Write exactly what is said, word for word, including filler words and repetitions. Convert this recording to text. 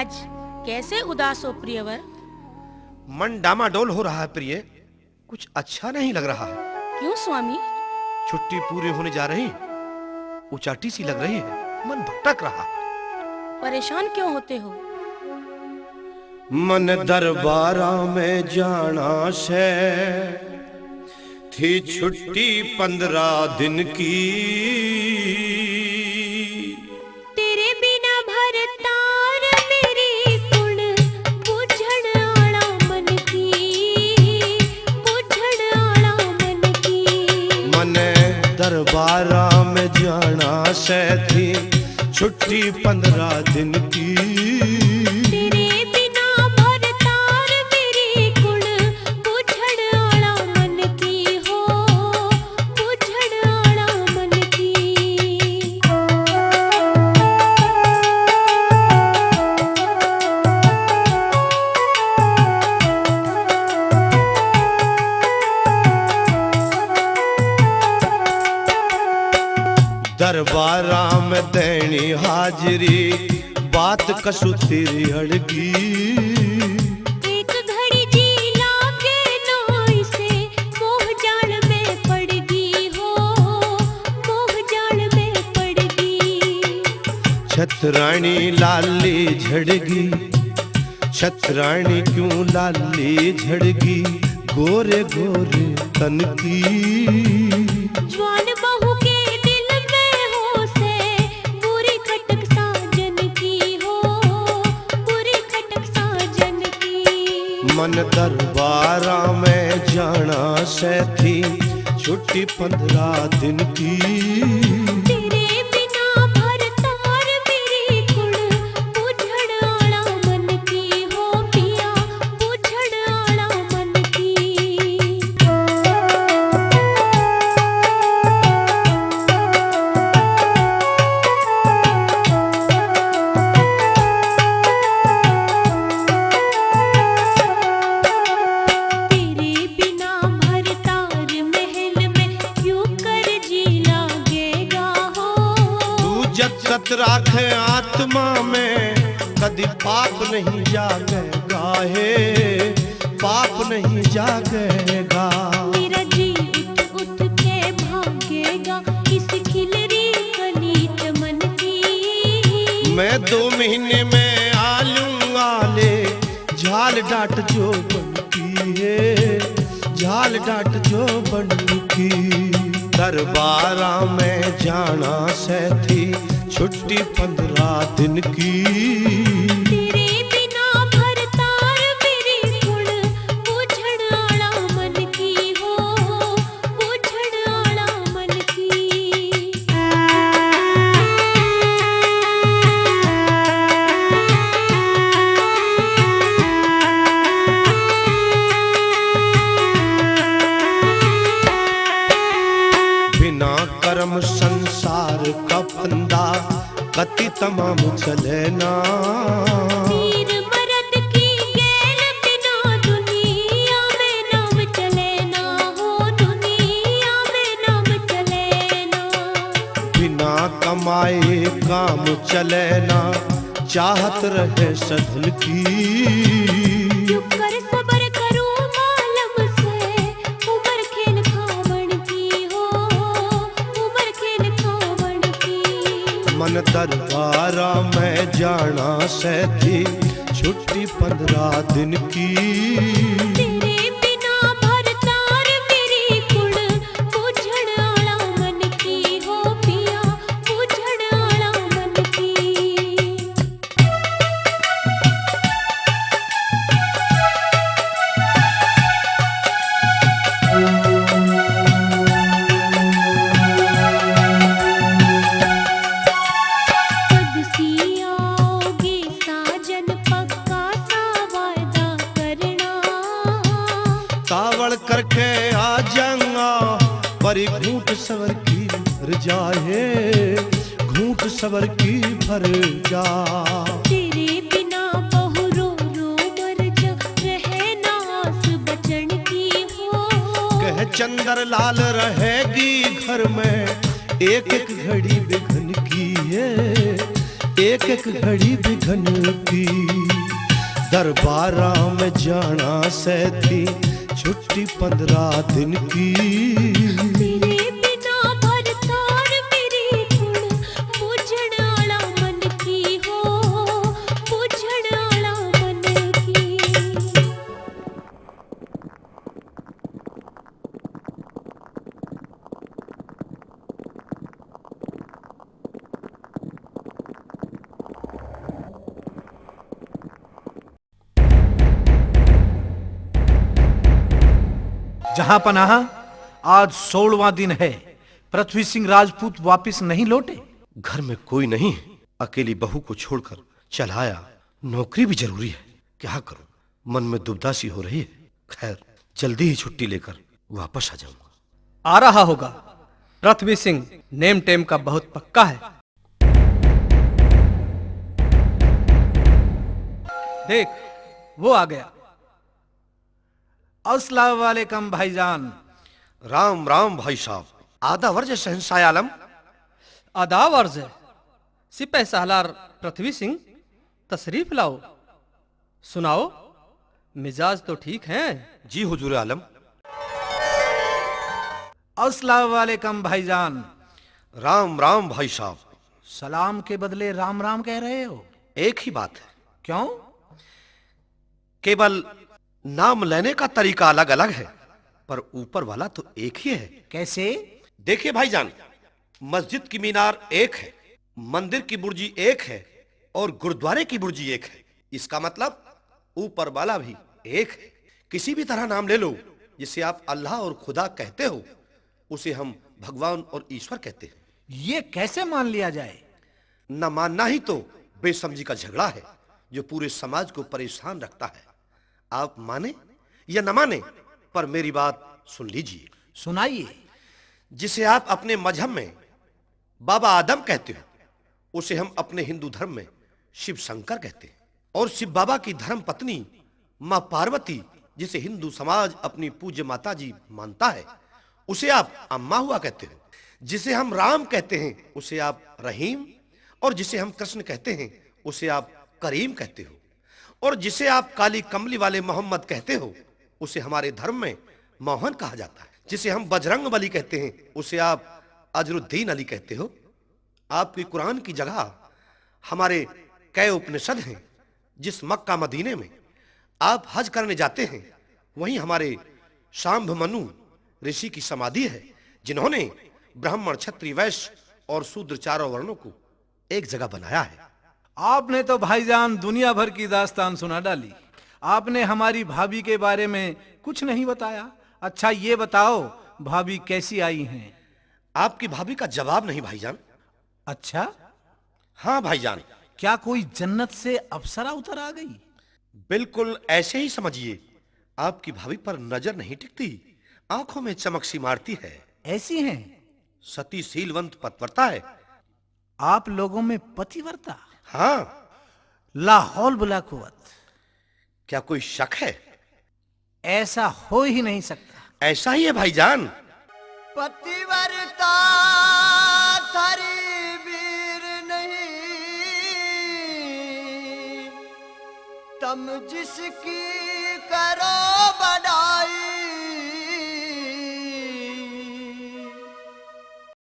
आज कैसे उदास हो प्रियवर? मन डामाडोल हो रहा है प्रिय, कुछ अच्छा नहीं लग रहा है। क्यों स्वामी? छुट्टी पूरी होने जा रही, उचाटी सी लग रही है, मन भटक रहा है। परेशान क्यों होते हो? मन दरबारा में जाना से, थी छुट्टी पन्द्रह दिन की। तेरे बिना भरतार मेरी कुण बुझण आला मन की, बुझण आला मन की। मने दरबारा में जाना से थी छुट्टी पन्द्रह दिन की। तेरे बिना भरतार मेरी कुण बुझण आला मन की हो, बुझण आला मन की। दरबारा में देनी हाजिरी, बात कसू तेरी अड़गी। एक घड़ी जी लागे ना इसे, मोह जाल में पड़गी हो, मोह जाल में पड़गी। छतरानी लाली झड़गी, छतरानी क्यों लाली झड़गी, गोरे गोरे तन की। जवान बहू के दिल में हो से, बुरी खटक साजन की हो, बुरी खटक साजन की। मन दरबारा में जाना से थी छुट्टी पन्द्रह दिन की। तेरे बिना भरतार मेरी कुण बुझण आला मन की हो पिया, बुझण आला मन की। तेरे बिना भरतार महल में क्यों कर जी लागेगा हो। तू जब सत राखे आत्मा में, कदी पाप नहीं जागेगा हे, पाप नहीं जागेगा। मेरा जी उठ उठ के भागेगा इस खिलरी कली चमन की। मैं दो महीने में आ लूंगा ले, झाल डाट जो बन की है, झाल डाट जो बन की। दरबारा में जाना से थी छुट्टी पन्द्रह दिन की। तेरे बिना भरतार मेरी कुण बुझण आला मन की हो, बुझण आला मन की। बिना कर्म संसार का फंदा कति तमाम चले ना। वीर मर्द की गैल बिना दुनिया में नाम चले ना हो, दुनिया में नाम चले ना। बिना कमाए काम चले ना, चाहत रहे सधन की। क्यों कर सबर करूं मालम से, उम्र खेल खावण की हो, उम्र खेल खावण की। मन दरबारा में जाना से थी छुट्टी पन्द्रह दिन की। तेरे बिना भरतार मेरी कुण बुझण आला मन की हो पिया, बुझण आला मन की। कद सी आओगे साजन, पक्का सा वादा करना। तावल करके आ जाऊंगा, पर घूट सबर की भर जाए, घूट सबर की भर जा। तेरे बिना बहु रो रो मर जा, रहे ना आस बचन की हो। कह चंद्र लाल रहेगी घर में, एक एक घड़ी बिघन की है, एक एक घड़ी विघन की, दरबारा में जाना सै थी छुट्टी पंद्रह दिन की। तेरे बिना भरतार मेरी कुण, बूझण आला मन की हो, बूझण आला मन की। जहां पनाह, आज सोलवां दिन है, पृथ्वी सिंह राजपूत वापस नहीं लौटे। घर में कोई नहीं, अकेली बहू को छोड़कर चला आया। नौकरी भी जरूरी है, क्या करूं? मन में दुविधा सी हो रही है। खैर, जल्दी ही छुट्टी लेकर वापस आ जाऊंगा। आ रहा होगा। पृथ्वी सिंह नेम टेम का बहुत पक्का है। देख, वो आ गया। अस्सलाम वालेकुम भाईजान। राम राम भाई साहब। आदाब अर्ज शहंशाह आलम। आदाब अर्ज सिपह सालार पृथ्वी सिंह, तशरीफ लाओ। सुनाओ, मिजाज तो ठीक हैं? जी हुजूर आलम। अस्सलाम वालेकुम भाईजान। राम राम भाई साहब। सलाम के बदले राम राम कह रहे हो? एक ही बात है। क्यों? केवल नाम लेने का तरीका अलग-अलग है, पर ऊपर वाला तो एक ही है। कैसे? देखिए भाईजान, मस्जिद की मीनार एक है, मंदिर की बुर्जी एक है और गुरुद्वारे की बुर्जी एक है। इसका मतलब ऊपर वाला भी एक है। किसी भी तरह नाम ले लो, जिसे आप अल्लाह और खुदा कहते हो, उसे हम भगवान और ईश्वर कहते हैं। ये कैसे मान लिया जाए? न मानना ही तो बेसमझी का झगड़ा है, जो पूरे समाज को परेशान रखता है। आप माने या न माने, पर मेरी बात सुन लीजिए। सुनाइए। जिसे आप अपने मजहब में बाबा आदम कहते हो, उसे हम अपने हिंदू धर्म में शिव शंकर कहते हैं। और शिव बाबा की धर्म पत्नी माँ पार्वती, जिसे हिंदू समाज अपनी पूज्य माता जी मानता है, उसे आप अम्मा हुआ कहते हो। जिसे हम राम कहते हैं, उसे आप रहीम, और जिसे हम कृष्ण कहते हैं, उसे आप करीम कहते हो। और जिसे आप काली कमली वाले मोहम्मद कहते हो, उसे हमारे धर्म में मोहन कहा जाता है। जिसे हम बजरंग बली कहते हैं, उसे आप अजरुद्दीन अली कहते हो। आपकी कुरान की जगह हमारे कई उपनिषद हैं। जिस मक्का मदीने में आप हज करने जाते हैं, वहीं हमारे शांभ मनु ऋषि की समाधि है, जिन्होंने ब्राह्मण, क्षत्रिय, वैश्य और शूद्र चारों वर्णों को एक जगह बनाया है। आपने तो भाईजान दुनिया भर की दास्तान सुना डाली। आपने हमारी भाभी के बारे में कुछ नहीं बताया। अच्छा ये बताओ, भाभी कैसी आई हैं? आपकी भाभी का जवाब नहीं भाईजान। अच्छा? हाँ भाईजान। क्या कोई जन्नत से अप्सरा उतर आ गई? बिल्कुल ऐसे ही समझिए। आपकी भाभी पर नजर नहीं टिकती, आंखों में चमक सी मारती है। ऐसी हैं? सती, शीलवंत, पतिव्रता है। आप लोगों में पतिव्रता? हाँ। ला हौल वला कुव्वत। क्या कोई शक है? ऐसा हो ही नहीं सकता। ऐसा ही है भाईजान। पतिव्रता थारी वीर नहीं, तम जिसकी करो बड़ाई।